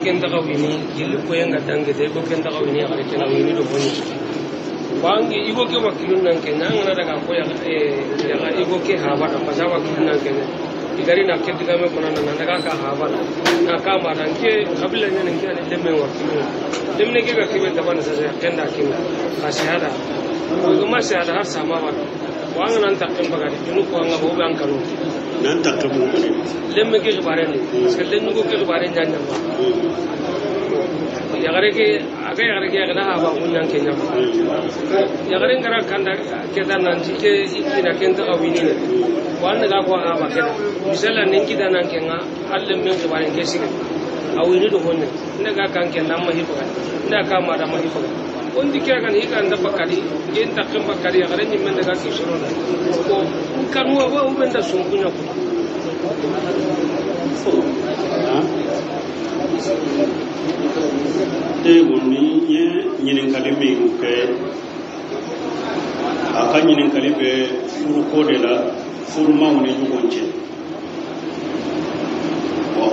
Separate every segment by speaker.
Speaker 1: ken daga wini gilli koyenga dangete igo ken daga wini agare kena wini do boni bangi igo ke wakilun nan ke nangana daga ko ya igo ke haba da pasa wakilun nan ke igari na ke diga me kona nan daga ka haba na ka ma dan ke kabila ne nan ke ale lemme wakilun lemne ke ga kibe dabana sa ya kenda kinga ka shahada ko ma shahada har sama ba wanga nan takken bagari dunu ko anga bo ban kanu
Speaker 2: nan takken mo ne
Speaker 1: lemme ke bare ne parce que lemme ko ke bare nyanya ba yagare ke aga yagare ke agana ha ba kunyan ke nyama yagare ngara kanda ke da nan ke ikina ken ta wini ne wan ga ko ha ba ke misala ninki da nan ke nga alle men ke bare ke sige awini do honne ne ga kan ke nan ma hi ba ne ka ma da ma hi ba ondi ke kan hikan da bakari gen takken bakari agare ni men daga ki soro na ko kanu wa u ben da sunkunya ko
Speaker 2: e ni ye ɲininkali min kɛ a ka ɲininkali bɛ furuko de la furumaw ni ɲɔgɔn cɛ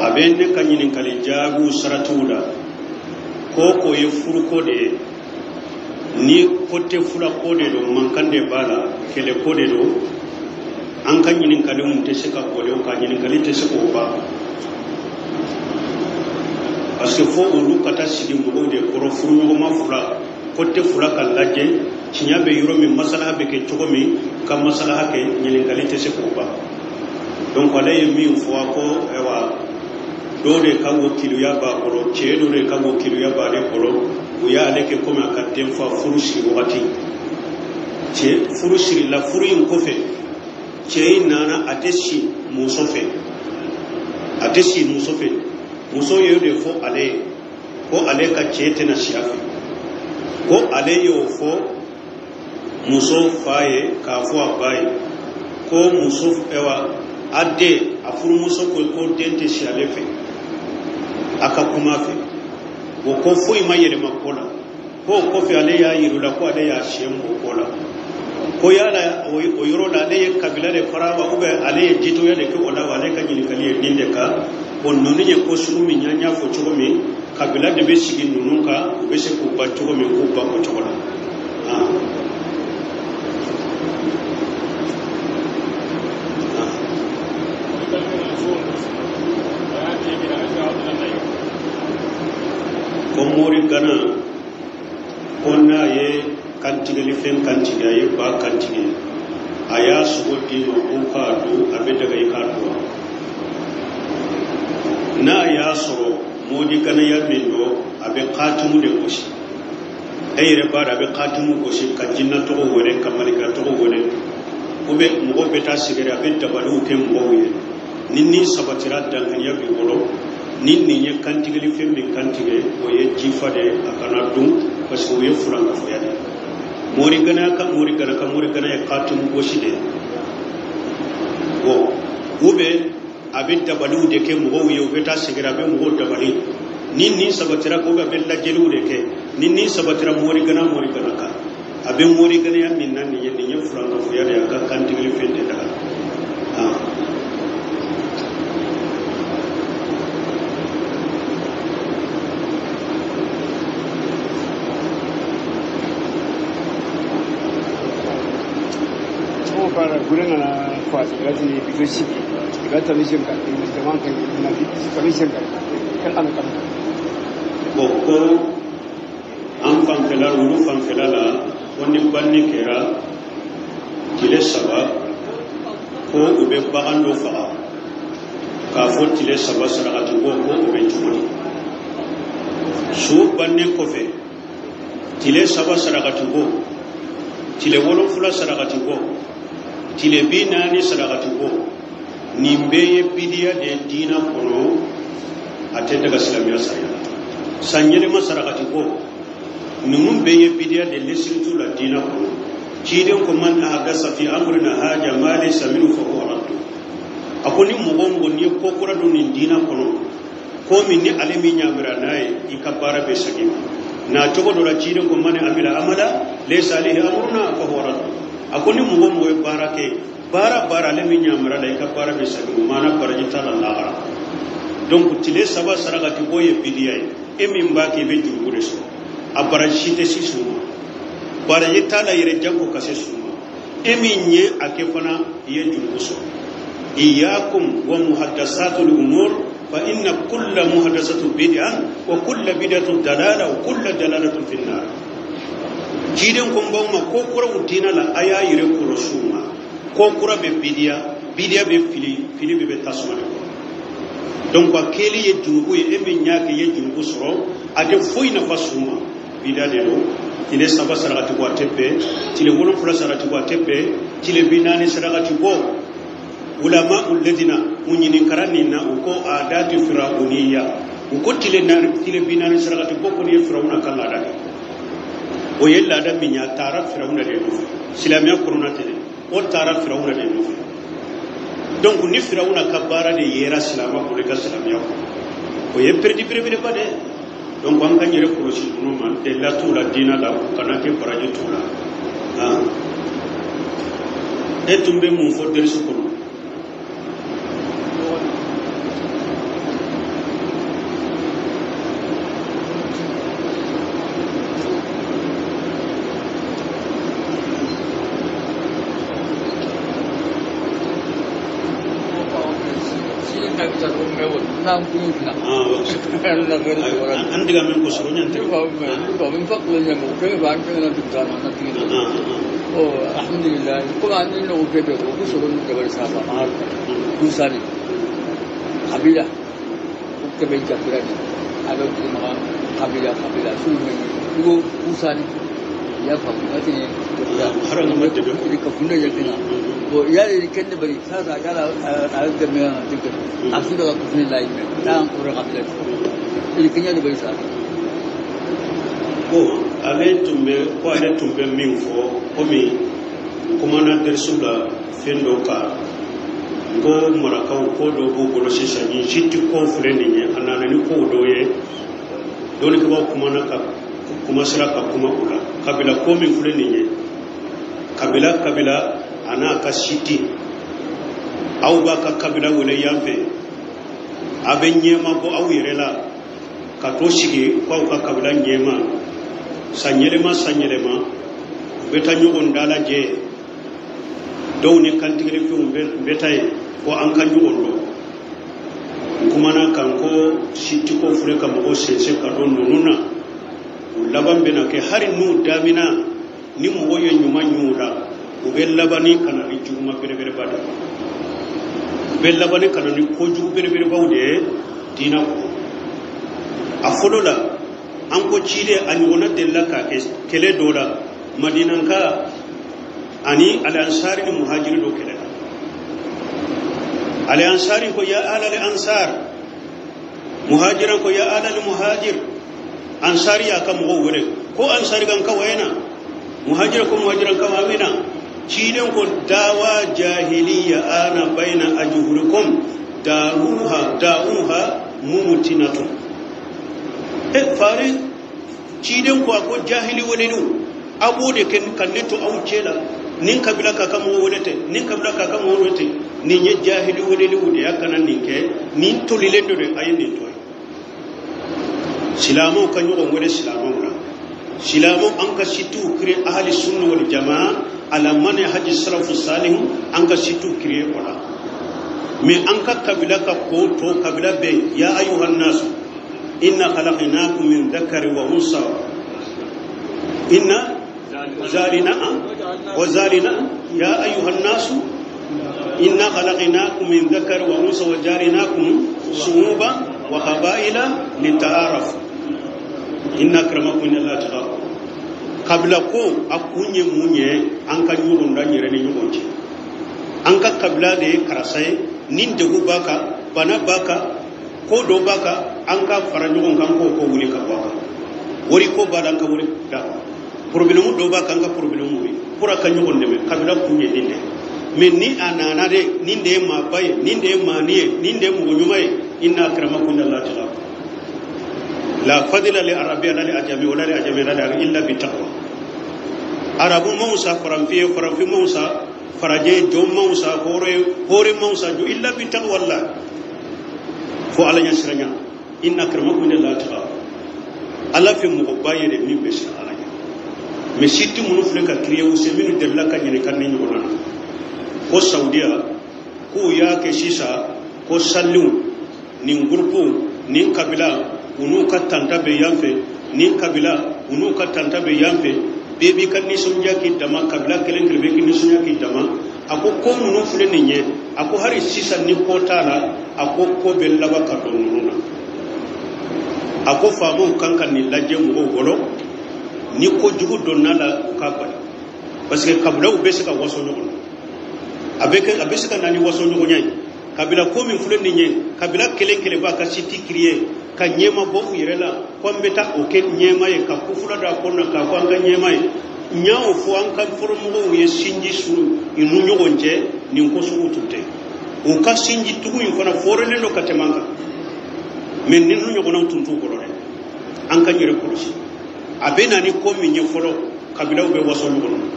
Speaker 2: a bɛ ne ka ɲininkali jaabiw saratiw la ko ye furuko de ye ni kote fula ko de don mankan de b'a la kɛlɛ ko de don an ka ɲininkaliw tɛ se ka boli o kan ɲininkali tɛ se k'o ban parce que fo olu ka taa sigi mɔgɔw de kɔrɔ furuɲɔgɔnma fila kote fila ka lajɛ tiɲɛ bɛ yɔrɔ min masalaha bɛ kɛ cogo min ka masalaha kɛ ɲininkali tɛ se k'o ban donc ale ye min fɔ ko ayiwa dɔw de ka wakiluya b'a kɔrɔ cɛ dɔ de ka wakiluya b'ale kɔrɔ u y'ale kɛ komi a ka den fa furu siri wagati cɛ furu sirila furu in kɔfɛ cɛ in nana a tɛ si muso fɛ a tɛ si muso fɛ muso y'o de fɔ ale ye ko ale ka cɛ tɛna si a fɛ ko ale y'o fɔ muso fa ye k'a fɔ a ba ye ko muso ayiwa a den a furumuso ko den tɛ si ale fɛ a ka kuma fɛ o ko foyi ma yɛlɛma ko la ko kɔfɛ ale y'a yir'u la ko ale y'a siyɛn o ko la ko yala o yɔrɔ la ale ye kabila de fara wa ou bien ale ye jitoya de kɛ o la wa ale ka ɲininkali ye nin de kan o ninnu ye ko sugu min an y'a fɔ cogo min kabila de bɛ sigi ninnu kan u bɛ se k'u ba cogo min k'u ba o cogo la. Ko mori gana ko n'a ye kantigɛli fɛn kantigɛ a ye ba kantigɛ a y'a sogo d'i ma ko k'a dun a bɛ daga i k'a dun wa n'a y'a sɔrɔ mori ganaya min don a bɛ katimu de gosi e yɛrɛ b'a dɔn a bɛ katimu gosi ka jinɛ tɔgɔ wele ka malika tɔgɔ wele ou bien mɔgɔw bɛ taa sigɛrɛ a bɛ dabaliw kɛ mɔgɔw ye ni ni sabatira dankaniya b'i bolo ni nin ye kantigɛli fɛn min kantigɛ o ye jifa de ye a kana dun parce que o ye furankafoya de ye mori gana ka mori gana ka mori gana ye katimu gosi de ye bon ou bien a bɛ dabaliw de kɛ mɔgɔw ye u bɛ taa sɛgɛrɛ a bɛ mɔgɔw dabali ni nin sabatira ko a bɛ lajɛliw de kɛ ni nin sabatira mori gana kan a bɛ mori ganaya min na nin ye furankafoya de ye a ka kantigɛli fɛn de daga. Bon ko an fanfɛla olu fanfɛla la ko ni banni kɛra tile saba ko u bɛ bagan dɔ faga k'a fɔ tile saba sarakati bɔ ko o bɛ cogo di su bannen kɔfɛ tile saba sarakati bɔ tile 7 sarakati bɔ tile 40 sarakati bɔ nin bɛɛ ye bidiya de ye diina kɔnɔ a tɛ daga silamɛya sariya la san yɛlɛma sarakati bɔ ninnu bɛɛ ye bidiya de lesiri t'u la diina kɔnɔ ciden ko man ahdasa fi amrina haja ma laysa minhu fa huwa raddu a ko ni mɔgɔ o mɔgɔ n'i ye ko kura don nin diina kɔnɔ ko min ni ale min ɲamira n'a ye i ka baara bɛ segin ma na cogo dɔ la ciden ko man amila amala laysa alayhi amruna fa huwa raddu a ko ni mɔgɔ o mɔgɔ ye baara kɛ baara ale min ɲamira la i ka baara bɛ segin ma maana baraji t'a la lahara. Donc tile 3 sarakati bɔ ye bidiya ye e min b'a kɛ i bɛ juruko de sɔrɔ a baraji si tɛ si su ma baraji t'a la yɛrɛ janko ka se su ma e min ye a kɛ fana i ye juruko sɔrɔ iyyakum wa muhaddasatul umur fa inna kulla muhaddasatu bid'an wa kulla bid'atu dalala wa kulla dalalatu fi nnar ciden ko n b'aw ma ko kuraw diina la a y'a yɛrɛ kɔlɔsi u ma ko kura bɛ bidiya bidiya bɛ fili fili bɛ tasuma de kɔrɔ donc a kɛli ye juruko ye e min y'a kɛ i ye juruko sɔrɔ a tɛ foyi nafa s'u ma bidiya de don tile 3 sarakati bɔ a tɛ bɛn tile 7 sarakati bɔ a tɛ bɛn tile 40 sarakati bɔ ulama ulladina u ɲininkara nin na u ko a dati firawuniya u ko tile 40 sarakati bɔ kɔni ye firawuna ka laada de o ye laada min ye a taara firawuna de nɔfɛ silamɛya kɔnɔna tɛ dɛ o taara firawuna de nɔfɛ donc ni firawuna ka baara de yera silamɛ bolo i ka silamɛya kɔnɔ o ye peredi belebeleba dɛ donc an ka yɛrɛ kɔlɔsi ninnu ma delila t'u la diinɛ la u kana kɛ baraji t'u la e tun bɛ mun fɔ derisu kɔnɔ an diga men ko soro nyante
Speaker 3: alhamdulillah ko an no ko be ko soro ni jabal saba mar kusani kabila ko be jakura ni ado ki ma kabila kabila su men ko kusani ya fa ngati
Speaker 2: haran madde be
Speaker 3: ko kunde jakina bo yale kende bari sasa kala alga me tikka asuda ko fini lay me tan ko kabila ili kenya de bari sasa
Speaker 2: ko ale tumbe ko ale tumbe min fo komi kumana dersu la fen do ka ko marakaw ko do b'u bolo sisan ni sitti ko filɛ nin ye a nana ni kow dɔ ye dɔnnikɛbaaw kumana ka kuma sera ka kuma o la kabila ko min filɛ nin ye kabila kabila a n'a ka siti aw b'a ka kabila wele yan fɛ a bɛ ɲɛma bɔ aw yɛrɛ la ka to sigi k'aw ka kabila ɲɛma san yɛlɛma san yɛlɛma u bɛ taa ɲɔgɔn dalajɛ dɔw ni kantigɛlifɛnw bɛ taa yen ko an ka ɲɔgɔn dɔn n kumana kan ko sitiko filɛ ka mɔgɔw sensen ka don ninnu na u laban bɛna kɛ hali n'u damina ni mɔgɔ ye ɲuman ɲ'u la u bɛ labani ka na ni juguman belebeleba de ye u bɛ labani ka na ni kojugu belebelebaw de ye diinɛ kɔnɔ a fɔlɔ la an ko ciden a ɲɔgɔnna delila k'a kɛ kɛlɛ dɔ la madinanka ani alansari ni muhajiri dɔ kɛlɛ la alansari ko ya alal ansar muhajiran ko ya alal muhajir ansari ya ka mɔgɔw wele ko ansari kan kawayena muhajir ko muhajiran kawamina ciden ko dawa jahiliya ana baina ajhurikum daruha da'uha mumutinatu e fare ciden ko ko jahili welelu abo de ken kanneto aw cela nin kabila ka kam wolete nin kabila ka kam wolete nin ye jahili welelu de yakana nin ke nin tolilen do de ayi nin toy silamo ka nyogon wele silamo la silamo an ka situ kire ahli sunna wal jamaa ala man haji salafu salih an ka situ kire wala me an ka kabila ka ko to kabila be ya ayuhan nas inna khalaqnakum min dhakari wa unsa inna zalina wa zalina ya ayuhan nas inna khalaqnakum min dhakari wa unsa wa jalinakum shu'uban wa qaba'ila lita'arafu inna akramakum inda Allahi atqakum kabila ko a kun ye mun ye an ka ɲɔgɔn dan yɛrɛ ni ɲɔgɔn cɛ an ka kabila de ye karisa ye nin degun b'a kan bana b'a kan ko dɔ b'a kan an ka fara ɲɔgɔn kan k'o ko wuli ka bɔ a kan wari ko b'a la an ka wari d'a kan problème dɔ b'a kan an ka problème wuli pour a ka ɲɔgɔn dɛmɛ kabila kun ye nin de mais ni a nana de nin de ye maaba ye nin de ye maani ye nin de ye mɔgɔ ɲuman ye inna akramakum inda Allahi atqakum la fadila li arabi la li ajami wala li ajami la li illa bi taqwa arabu mausa faranfi faranfi mausa faraje jom mausa hore hore mausa jo illa bi taqwa Allah Fo ala ɲɛ siranya inna akramakum indallahi atqakum ala fɛ mɔgɔba yɛrɛ min bɛ siran ala ɲɛ mais site minnu filɛ ka créer u se minnu delila ka ɲininka ni ɲɔgɔnna na ko Saudiya k'u y'a kɛ sisan ko saliw nin groupe nin kabila u n'u ka tanta bɛ yan fɛ nin kabila u n'u ka tanta bɛ yan fɛ bɛɛ b'i ka nisɔndiya k'i dama kabila kelen kelen bɛ k'i nisɔndiya k'i dama a ko ko minnu filɛ nin ye a ko hali sisan ni ko t'a la a ko ko bɛ laban ka don ninnu na a ko faamaw kan ka nin lajɛ mɔgɔw bolo ni kojugu donna la u k'a bali parce que kabilaw bɛ se ka waso ɲɔgɔn na a bɛ se ka na ni waso ɲɔgɔnya ye kabila ko min filɛ nin ye kabila kelen kelen b'a ka site créer ka ɲɛma bɔ u yɛrɛ la ko an bɛ taa o kɛ ɲɛma ye ka kufula don a kɔnɔ k'a fɔ an ka ɲɛma ye n y'o fɔ an ka fɔlɔmɔgɔw ye sinji su u ni ɲɔgɔn cɛ nin ko sugu tun tɛ u ka sinji tugu in fana fɔrɔlen don ka tɛmɛ an kan mais ninnu ɲɔgɔnnaw tun t'u kɔrɔ dɛ an ka yɛrɛ kɔlɔsi a bɛ na ni ko min ye fɔlɔ kabilaw bɛ waso ɲɔgɔn na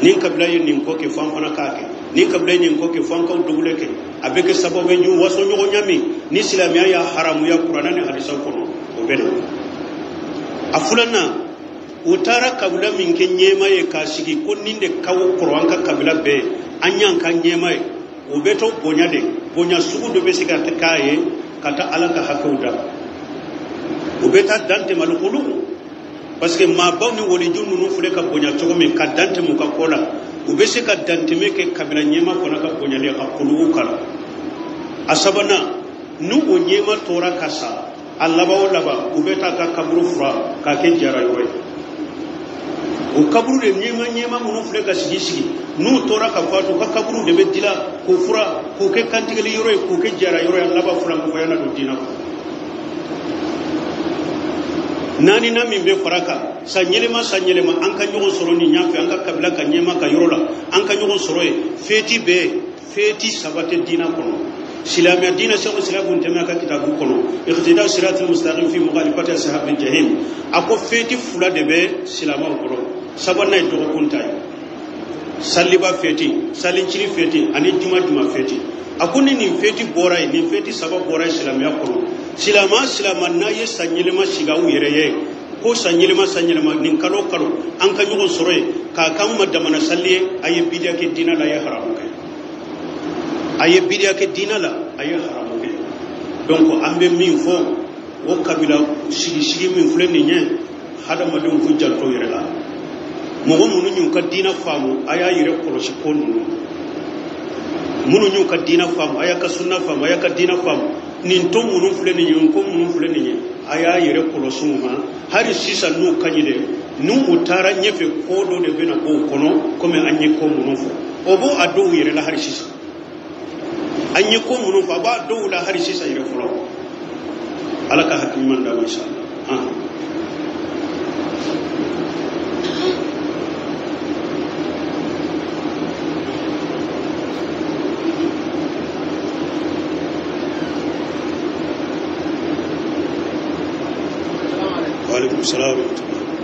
Speaker 2: nin kabila ye nin ko kɛ fo an fana k'a kɛ nin kabila ye nin ko kɛ fo an k'aw dugule kɛ a bɛ kɛ sababu ye waso ɲɔgɔnya min ni silamɛya y'a haramuya kuranɛ ni hadisaw kɔnɔ o bɛ na a filanan u taara kabila min kɛ ɲɛma ye k'a sigi ko nin de ka kɔrɔ an ka kabila bɛɛ ye an y'an ka ɲɛma ye o bɛ to bonya de bonya sugu dɔ bɛ se ka k'a ye ka taa ala ka hakɛw da o bɛ taa dan tɛmɛ olu parce que maabaw ni waliju ninnu filɛ ka bonya cogo min ka dan tɛmɛ u ka ko la u bɛ se ka dantɛmɛ kɛ kabila ɲɛma fana ka bonyali ka kulugu kala a sabanan n'u o ɲɛma tora ka sa a laban o laban u bɛ taa ka kaburu fura k'a kɛ jara yɔrɔ ye o kaburu de ɲɛma ɲɛma minnu filɛ ka sigi sigi n'u tora ka fatu u ka kaburu de bɛ dila k'o fura k'o kɛ kantigɛli yɔrɔ ye k'o kɛ jara yɔrɔ ye a laban furankoya na don diinɛ kɔnɔ naaninan min bɛ fara kan san yɛlɛma san yɛlɛma an ka ɲɔgɔn sɔrɔ nin ɲɛ fɛ an ka kabila ka ɲɛma ka yɔrɔ la an ka ɲɔgɔn sɔrɔ yen feti bɛɛ feti saba tɛ diinɛ kɔnɔ silamɛya diinɛ sɛbɛn sira kun tɛmɛ a ka kitabu kɔnɔ iqtida siratil mustaqim fi mukhalifati ashabil jahim a ko feti fila de bɛ silamɛw kɔrɔ sabanan ye dɔgɔkun ta ye saliba feti salinciri feti ani juma juma feti a ko ni nin feti bɔra yen nin feti saba bɔra yen silamɛya kɔnɔ silama silama n'a ye san yɛlɛma sigi aw yɛrɛ ye ko san yɛlɛma san yɛlɛma nin kalo kalo an ka ɲɔgɔn sɔrɔ yen k'a k'anw ma damana sali ye a ye bidiya kɛ diinɛ la a ye haramu kɛ a ye bidiya kɛ diinɛ la a ye haramu kɛ donc an bɛ min fɔ o kabila sigi sigi min filɛ nin ye hadamadenw k'u janto yɛrɛ la mɔgɔ minnu y'u ka diinɛ faamu a y'a yɛrɛ kɔlɔsi ko ninnu minnu y'u ka diinɛ faamu a y'a ka sunna faamu a y'a ka diinɛ faamu nin tɔn minnu filɛ nin ye nin ko minnu filɛ nin ye a y'a yɛrɛ kɔlɔsi u ma hali sisan n'u ka ɲi dɛ n'u taara ɲɛfɛ ko dɔ de bɛna bɔ o kɔnɔ komi an ye ko minnu fɔ o b'o a dɔw yɛrɛ la hali sisan an ye ko minnu fɔ a b'a dɔw la hali sisan yɛrɛ fɔlɔ ala ka hakili ɲuman d'a ma inshallah. وعليكم السلام ورحمة الله.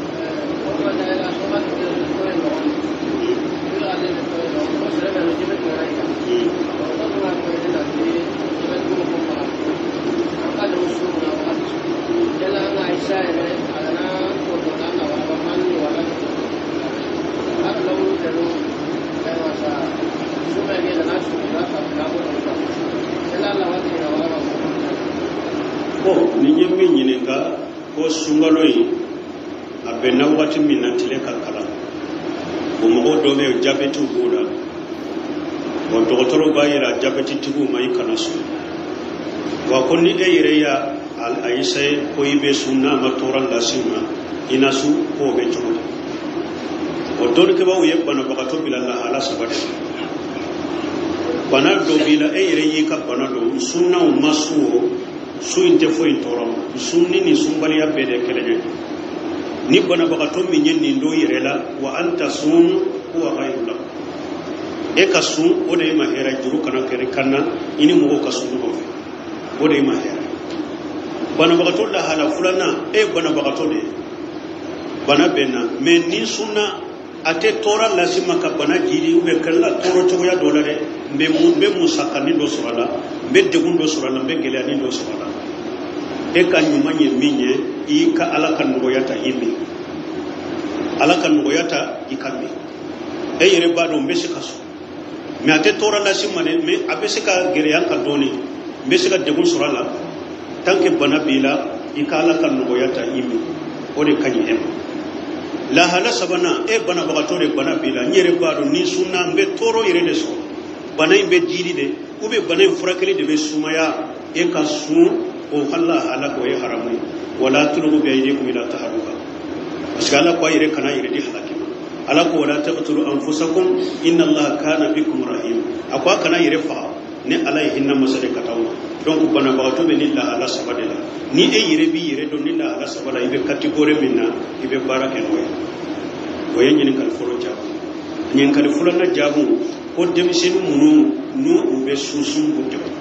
Speaker 2: Bon, ni ye min ɲininka ko sunkalo in a bɛnna wagati min na tile ka kalan o mɔgɔw dɔ bɛ yen jabɛtiw b'o la bon dɔgɔtɔrɔw b'a yira jabɛtitigiw ma i kana sun wa ko ni e yɛrɛ y'a a essaye ko i bɛ sun n'a ma tɔɔrɔ lase i ma i na sun k'o bɛ cogo di o dɔnnikɛbaaw ye banabagatɔ bila lahala saba de la bana dɔ b'i la e yɛrɛ y'i ka bana dɔn sunnaw ma sun o su in tɛ foyi tɔɔrɔ ma sun ni nin sunbaliya bɛɛ de kelen ye ni banabagatɔ min ye nin don yɛrɛ la wa an ta sun huwa khairu lakum e ka sun o de ye ma hɛrɛ juru kana kɛrɛ kan na i ni mɔgɔw ka sun ɲɔgɔn fɛ o de ye ma hɛrɛ banabagatɔ lahala filanan e ye banabagatɔ de ye bana bɛ na mɛ ni sunna a tɛ tɔɔrɔ lase ma ka bana jidi ou bien kɛlɛ la tɔɔrɔ cogoya dɔ la dɛ n bɛ musakanin dɔ sɔrɔ a la, n bɛ degun dɔ sɔrɔ a la, n bɛ gɛlɛyanin dɔ sɔrɔ a la. E ka ɲuman ye min ye, i ka Ala ka nɔgɔya ta i min. Ala ka nɔgɔya ta i ka min. E yɛrɛ b'a dɔn n bɛ se ka sɔn. Mais a tɛ tɔɔrɔ lase n ma dɛ, mais a bɛ se ka gɛlɛya n kan dɔɔnin, n bɛ se ka degun sɔrɔ a la. Tant que bana b'i la, i ka Ala ka nɔgɔya ta i min. O de ka ɲi e ma. Lahala sabanan, e banabagatɔ de bana b'i la, n yɛrɛ b'a dɔn ni sunna n bɛ tɔɔrɔ yɛrɛ de sɔrɔ. Bana in bɛ jiri de, ou bien bana in furakɛli de bɛ sumaya, e ka sun o lahala o ye haramu ye. Wala tulqu bi aydikum ila tahaluka. Parce que Ala ko a yɛrɛ kana yɛrɛ di halaki ma. Ala ko wala taqtulu anfusakum inna Allaha kana bikum rahim. A ko a kana yɛrɛ faga, ni Ala ye hinɛ masa de ka taa o ma. Donc banabagatɔ bɛ ni lahala saba de la. Ni e yɛrɛ b'i yɛrɛ dɔn ni lahala saba la, i bɛ catégorie min na, i bɛ baara kɛ n'o ye. O ye ɲininkali fɔlɔ jaabi. Ɲininkali filanan jaabi, ko denmisɛnnin minnu n'u u bɛ sunsun b'u degun.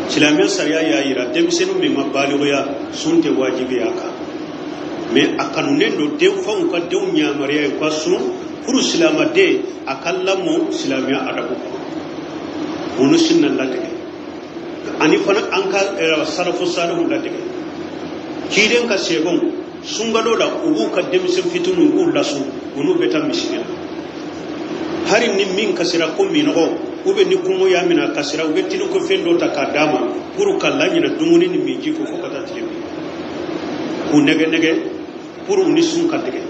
Speaker 2: Silamɛ sariya y'a yira denmisɛnnin min ma balikuya, sun tɛ wajibi a kan. Mais a kanunen don denfaw ka denw yamaruya ye u ka sun pour silamɛden a ka lamɔ silamɛya adabu kɔnɔ. Olu si na latigɛ. Ani fana an ka salafu salihu latigɛ. Ciden ka sɛbɛnw sunkalo la, u b'u ka denmisɛn fitininw u b'u lasun, u n'u bɛ taa misiri la. Hari ni min kasira ko minɔgɔ, ou bien ni kɔngɔ y'a minɛ a kasira, u bɛ tiliko fɛn dɔ ta k'a d'a ma pour ka laɲinɛ dumuni ni minji ko fo ka taa tile bin. K'u nɛgɛ nɛgɛ pour u ni sun ka tigɛ.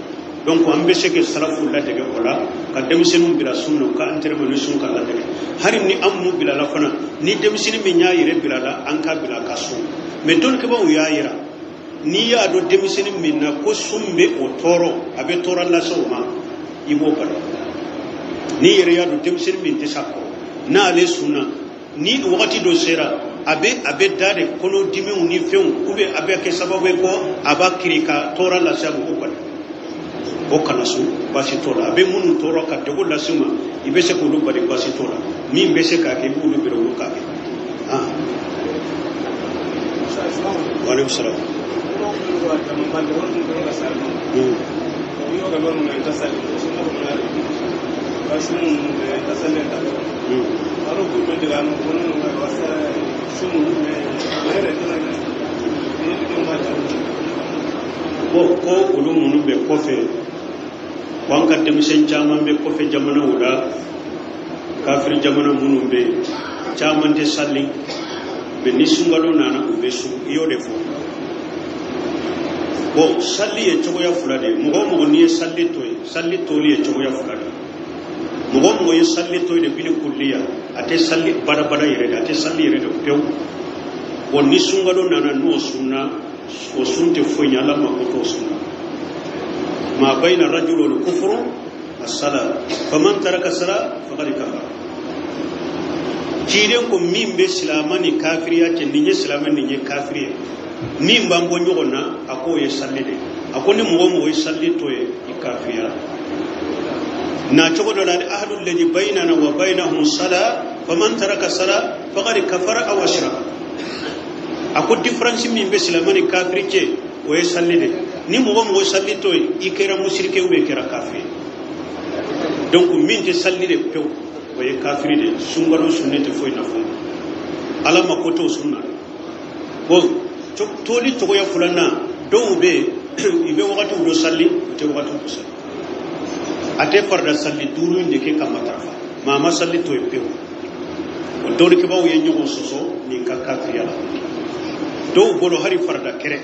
Speaker 2: Donc an bɛ se ka salafu latigɛ o la, ka denmisɛnninw bila sun na, u ka entraînement ni sun ka latigɛ. Hari ni an m'u bila la fana, ni denmisɛnnin min y'a yɛrɛ bila la, an k'a bila ka sun. Mais dɔnnikɛbaaw y'a yira, n'i y'a dɔn denmisɛnnin min na ko sun bɛ o tɔɔrɔ, a bɛ tɔɔrɔ lase o ma, i b'o bali. N'i yɛrɛ y'a dɔn denmisɛnnin min tɛ s'a kɔrɔ, n'ale sunna, ni wagati dɔ sera, a bɛ da de kɔnɔdimiw ni fɛnw, ou bien a bɛ kɛ sababu ye ko a b'a kiri ka tɔɔrɔ lase a ma, o bali. O kana sun, baasi t'o la. A bɛ minnu tɔɔrɔ ka degun lase u ma, i bɛ se k'olu bali, baasi t'o la. Min bɛ se k'a kɛ, i b'olu bila olu k'a kɛ. Waaleykum salaam. Bon, ko olu minnu bɛ kɔfɛ, ko an ka denmisɛn caman bɛ kɔfɛ jamanaw la, kafiri jamana minnu bɛ yen, caman tɛ sali, mais ni sunkalo nana u bɛ sun, i y'o de fɔ. Bon, sali ye cogoya fila de ye. Mɔgɔ o mɔgɔ n'i ye sali to yen, sali toli ye cogoya fila de ye. Mɔgɔ o mɔgɔ ye sali to yen de bili kulliya, a tɛ sali badabada yɛrɛ de, a tɛ sali yɛrɛ de pewu. Bon, ni sunkalo nana n'o sunna, o sun tɛ foyi ɲɛ, Ala mako t'o sun na. Ma bayna rajul wal kufru as-sala, faman taraka sala faqad kafara. Ciden ko min bɛ silamɛ ni kafiriya cɛ, nin ye silamɛ, nin ye kafiri ye, min b'an bɔ ɲɔgɔn na, a k'o ye sali de ye. A ko ni mɔgɔ o mɔgɔ ye sali to yen, i kafiriyara. Na cogo dɔ la, al-ahdu alladhi baynana wa baynahum sala, faman taraka sala faqad kafara aw ashraka. A ko différence min bɛ silamɛ ni kafiri cɛ, o ye sali de ye. Ni mɔgɔ o mɔgɔ sali to yen, i kɛra musirike ou bien i kɛra kafiri ye. Donc min tɛ sali de pewu, o ye kafiri de ye. Sunkalo sunni tɛ foyi nafa ma, Ala mako t'o sun na. Bon, toli cogoya filanan, dɔw bɛ yen, i bɛ wagatiw dɔ sali, u tɛ wagatiw dɔ sali. A tɛ farida sali duuru in de kɛ ka matarafa, maa ma sali to yen pewu. O dɔnnikɛbaaw ye ɲɔgɔn sɔsɔ nin ka kafiriya la. Dɔw bolo hali farida kɛrɛ,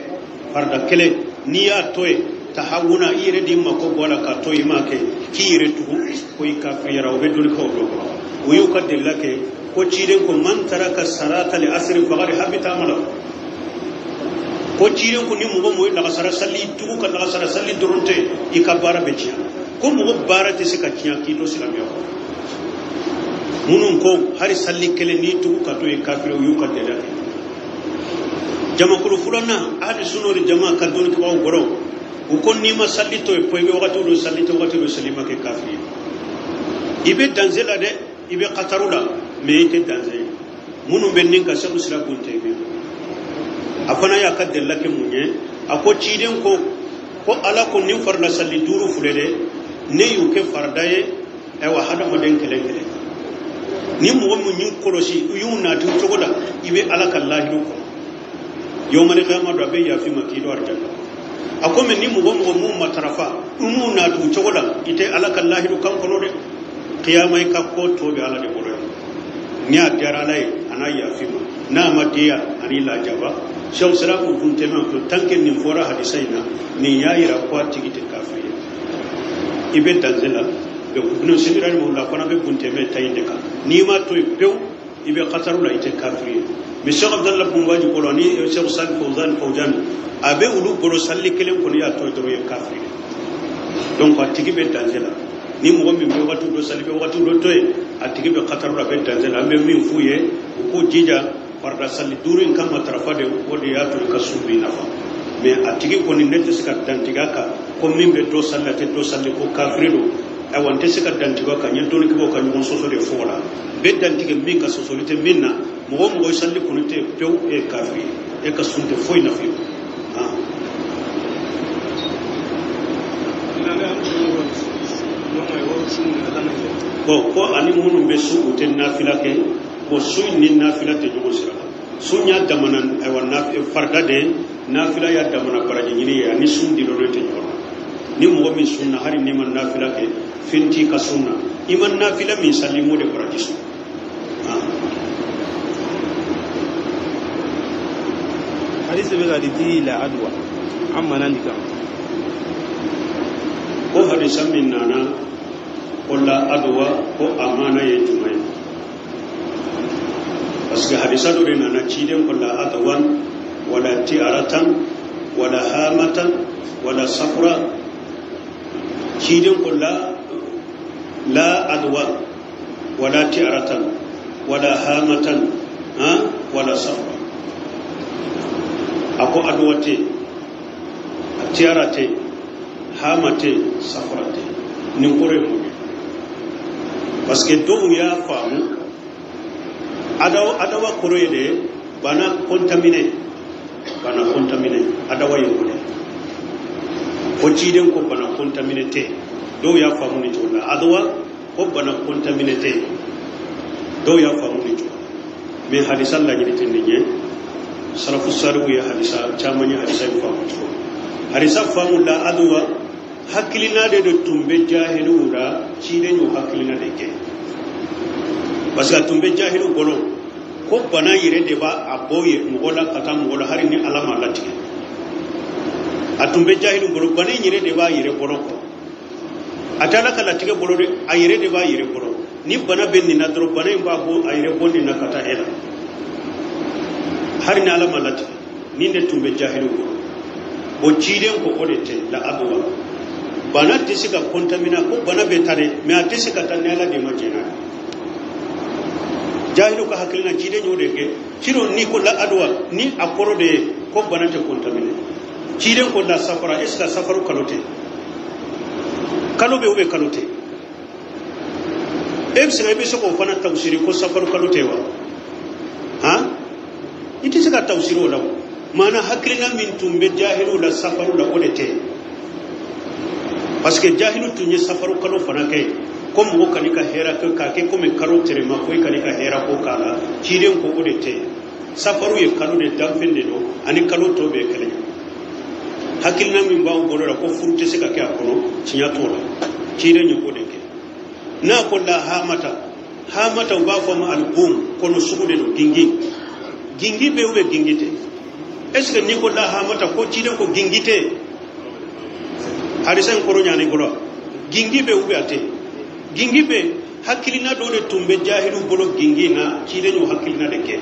Speaker 2: farida kelen n'i y'a to yen tahawuna, i yɛrɛ de mako bɔ a la k'a to yen, i m'a kɛ k'i yɛrɛ tugu ko i kafiriyara. O bɛ dɔnnikaw dɔ kɔrɔ. O y'u ka delila kɛ ko ciden ko man taraka salata li asri faqad habita amalahu. Ko ciden ko ni mɔgɔ mɔgɔ ye lagasara sali tugu ka lagasara sali dɔrɔn tɛ, i ka baara bɛ tiɲɛ. Ko mɔgɔ baara tɛ se ka tiɲɛ k'i to silamɛya kɔnɔ. Minnu ko hali sali kelen n'i tugu ka to yen kafiri, o y'u ka delila kɛ. Jamakulu filanan, ahli sunna wal jama ka dɔnnikɛbaaw kɔrɔ, u ko n'i ma sali to yen, i bɛ wagati dɔ sali tɛ, wagati dɔ sali ma kɛ kafiri ye. I bɛ danse la dɛ, i bɛ kataru la, mais i tɛ danse ye. Minnu bɛ nin ka segu sira kun tɛ bi. A fana y'a ka delila kɛ mun ye? A ko ciden ko ko Ala ko nin farida sali duuru filɛ dɛ, ne y'u kɛ farida ye, ayiwa hadamaden kelen kelen. Ni mɔgɔ min y'u kɔlɔsi i y'u nati cogo la i bɛ ala ka lahidu kɔnɔ yomani kiyama don a bɛ yafa i ma k'i don arijana a komi ni mɔgɔ mɔgɔ m'u matarafa i m'u nati cogo la i tɛ ala ka lahidu kan kɔnɔ dɛ kiyama i ka ko tɔ bɛ ala de bolo yan ni a diyara ala ye a n'a yafa i ma n'a ma diya a n'i lajaba sɛw sera k'u kun tɛmɛ ko tant que nin fɔra hadisa in na nin y'a yira ko a tigi tɛ kafiri ye i bɛ danze la Ibn Sibir rahimahullah fana bɛ kuntɛmɛ ta in de kan n'i ma to yen pewu i bɛ kataru la i tɛ kafiri ye mais Cheikh Abdallah Bumbaji bolo ani Cheikh Salih Fawzan Fawzan a bɛ olu bolo sali kelen kɔni y'a to yen dɔrɔn i ye kafiri ye donc a tigi bɛ danze la ni mɔgɔ min bɛ waati dɔ sali bɛ waati dɔ to yen a tigi bɛ kataru la a bɛ danze la an bɛ min f'u ye u k'u jija farida sali duuru in ka matarafa de o de y'a to i ka sun b'i nafa mais a tigi kɔni ne tɛ se ka dantigɛ a kan ko min bɛ dɔ sali a tɛ dɔ sali ko kafiri don ayiwa n tɛ se ka dantigɛ a kan n ye dɔnnikɛbaw ka ɲɔgɔn sɔsɔ de fɔ o la n bɛ dantigɛ min ka sɔsɔli tɛ min na mɔgɔ o mɔgɔ sali kɔni tɛ pewu e ye kafiri ye e ka sun tɛ foyi nafa ye. Bon ko ani minnu bɛ sun u tɛ nafila kɛ bon sun ni nafila tɛ ɲɔgɔn sira la sun y'a damana ayiwa farida de ye nafila y'a damana baraji ɲini ye ani sun dilɔlen tɛ ɲɔgɔn na ni mɔgɔ min sunna hali n'i ma nafila kɛ fɛn t'i ka sun na i ma nafila min sali i m'o de baraji sɔrɔ.
Speaker 4: Hadisi bɛ ka di di la adwa an mana nin kan.
Speaker 2: Ko hadisa min nana ko la adwa ko amana ye jumɛn ye parce que hadisa dɔ de nana ciden ko la adwan wala ti'aratan wala hamatan wala safra ciden ko la adwa wala ti'aratan wala hamatan wala safra a ko adwa tɛ a ti'ara tɛ hama tɛ safra tɛ nin kɔrɔ ye mun ye parce que dɔw y'a faamu adawa kɔrɔ ye de bana contaminé adawa ye o de ko ciden ko bana contaminé tɛ dɔw y'a faamu nin cogo la adawa ko bana contaminé tɛ dɔw y'a faamu nin cogo la mais hadisa laɲini tɛ nin ye salafu salihu ye hadisa caman ye hadisa in faamu cogo hadisa faamu la adawa hakilina de tun bɛ jahiliw la ciden y'o hakilina de kɛ parce que a tun bɛ jahiliw bolo ko bana yɛrɛ de b'a a bɔ mɔgɔ la ka taa mɔgɔ la hali ni ala ma latigɛ a tun bɛ jahiliw bolo bana in yɛrɛ de b'a yɛrɛ bolo kɔ a tɛ ala ka latigɛ bolo dɛ a yɛrɛ de b'a yɛrɛ bolo ni bana bɛ nin na dɔrɔn bana in b'a bɔ a yɛrɛ bɔ nin na ka taa e la hali ni ala ma latigɛ nin de tun bɛ jahiliw bolo o ciden ko o de tɛ la adwa bana tɛ se ka contaminer ko bana bɛ taa dɛ mais a tɛ se ka taa ni ala de ma jɛn n'a ye jahiliw ka hakilina ciden y'o de kɛ sinon ni ko la adwa ni a kɔrɔ de ye ko bana tɛ contaminer ciden ko la safara est ce que safaru kalo tɛ kalo bɛ ou bien kalo tɛ e bɛ se ka i bɛ se k'o fana tawusiri ko safaru kalo tɛ wa han i tɛ se ka tawusiri o la o maana hakilina min tun bɛ jahiliw la safaru la o de tɛ parce que jahiliw tun ye safaru kalo fana kɛ ko mɔgɔ kan'i ka hɛrɛ kɛ k'a kɛ komi kalo tɛrɛma ko i kan'i ka hɛrɛ ko k'a la ciden ko o de tɛ safaru ye kalo de danfɛn de don ani kalo tɔ bɛɛ kelen ye hakilina min b'aw bolo la ko furu tɛ se ka kɛ a kɔnɔ tiɲɛ t'o la ciden ye o de kɛ n'a ko la hamata hamata u b'a fɔ ma album kɔnɔ sugu de don gingin gingi bɛ ou bien gingi tɛ est ce que n'i ko la hamata ko ciden ko gingi tɛ hadisa in kɔrɔ ɲana i bolo gingi bɛ ou bien a tɛ gingi bɛ hakilina dɔ de tun bɛ jahiliw bolo gingi na ciden y'o hakilina de kɛ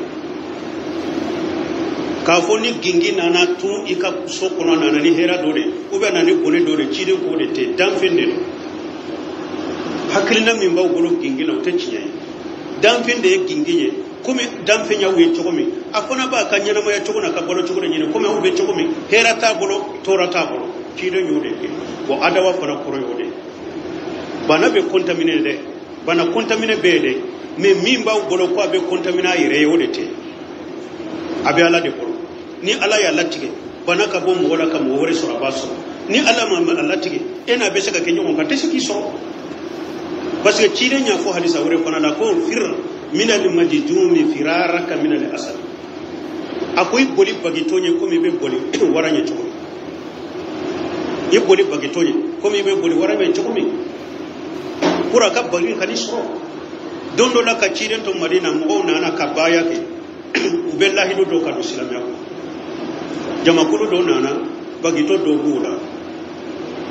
Speaker 2: k'a fɔ ni gingi nana tun i ka so kɔnɔ nana ni hɛrɛ dɔ de ou bien nana ni bɔnɛ dɔ de ciden k'o de tɛ danfɛn de don hakilina min b'aw bolo gingi la o tɛ tiɲɛ ye danfɛn de ye gingi ye komi danfɛn y'aw ye cogo min a fana b'a ka ɲɛnamaya cogo n'a ka balo cogo de ɲini komi aw bɛ cogo min hɛrɛ t'a bolo tɔɔrɔ t'a bolo ciden y'o de kɛ bon adawa fana kɔrɔ y'o de ye bana bɛ contaminer dɛ bana contaminer bɛ yen dɛ mais min b'aw bolo ko a bɛ contaminer a yɛrɛ ye o de tɛ a bɛ ala de bolo ni ala y'a latigɛ bana ka bɔ mɔgɔ la ka mɔgɔ wɛrɛ sɔrɔ a b'a sɔrɔ ni ala ma a latigɛ e n'a bɛ se ka kɛ ɲɔgɔn kan tɛ se k'i sɔrɔ Parce que ciden y'a fɔ hadisa wɛrɛ fana la ko fir minal majdumi firaraka minal asad. A ko i boli bagitɔ ɲɛ komi i bɛ boli wara ɲɛ cogo min. I boli bagitɔ ɲɛ komi i bɛ boli wara ɲɛ cogo min. Pour a ka bagi ka n'i sɔrɔ. Don dɔ la ka ciden to Madina mɔgɔw nana ka baaya kɛ u bɛ lahidu dɔ ka don silamɛya kɔnɔ. Jamakulu dɔ nana bagitɔ dɔ b'u la.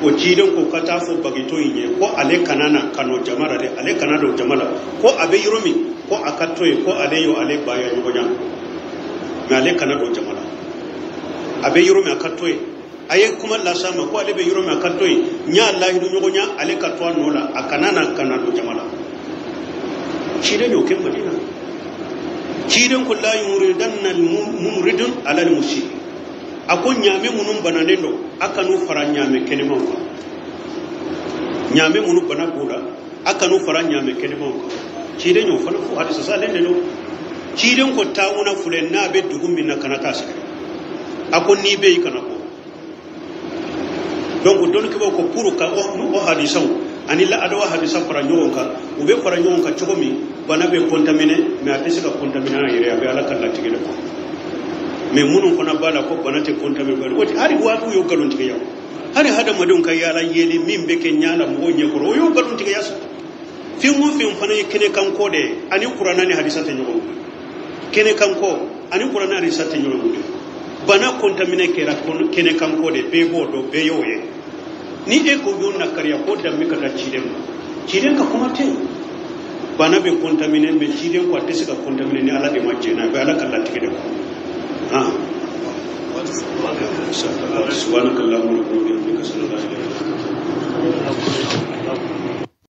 Speaker 2: O ciden ko ka taa fɔ bagitɔ in ye ko ale kana na ka nɔ jama la dɛ, ale kana don jama la, ko a bɛ yɔrɔ min ko a ka to yen, ko ale y'o ale baya ɲɔgɔn ɲa, mɛ ale kana don jama la, a bɛ yɔrɔ min a ka to yen. A ye kuma las'a ma ko ale bɛ yɔrɔ min a ka to yen, n y'a lahidu ɲɔgɔn ɲa, ale ka to a nɔ la, a kana na ka na don jama la. Ciden y'o kɛ Madina. Ciden ko la yuridanna mumridun ala al-musi. A ko ɲaamɛ minnu bananen don a kan'u fara ɲaamɛ kɛnɛmaw kan. Ɲaamɛ minnu bana b'u la a kan'u fara ɲaamɛ kɛnɛmaw kan. Ciden y'o fana fɔ hadisa salen de don. Ciden ko taawuna filɛ n'a bɛ dugu min na kana taa sɛgɛrɛ. A ko n'i bɛ yen kana bɔ. Donc dɔnnikɛbaaw ko pour ka o hadisaw ani la adawa hadisa fara ɲɔgɔn kan, u bɛ fara ɲɔgɔn kan cogo min bana bɛ contaminer, mais a tɛ se ka contaminer a yɛrɛ, a bɛ Ala ka latigɛ de kɔnɔ. Mais minnu fana b'a la ko bana tɛ contaminer, o tɛ hali waatiw y'o nkalontigiya, hali hadamadenw ka yaala yeli min bɛ kɛ ɲa la mɔgɔw ɲɛkɔrɔ, o y'o nkalontigiya sa. Fɛn o fɛn fana ye kɛnɛkanko de ye, ani kuranna ni hadisa tɛ ɲɔgɔn bolo. Kɛnɛkanko ani kuranna hadisa tɛ ɲɔgɔn bolo. Bana contaminer kɛra kɛnɛkanko de, bɛɛ b'o dɔn, bɛɛ y'o ye. Ni e ko y'o nakariya ko danbe ka taa ciden ma, ciden ka kuma tɛ yen. Bana bɛ contaminer, mais ciden ko a tɛ se ka contaminer ni Ala de ma jɛn n'a ye, a bɛ Ala ka latigɛ de kɔnɔ. Subhanakallahumma wa bihamdika ashhadu an la ilaha illa anta.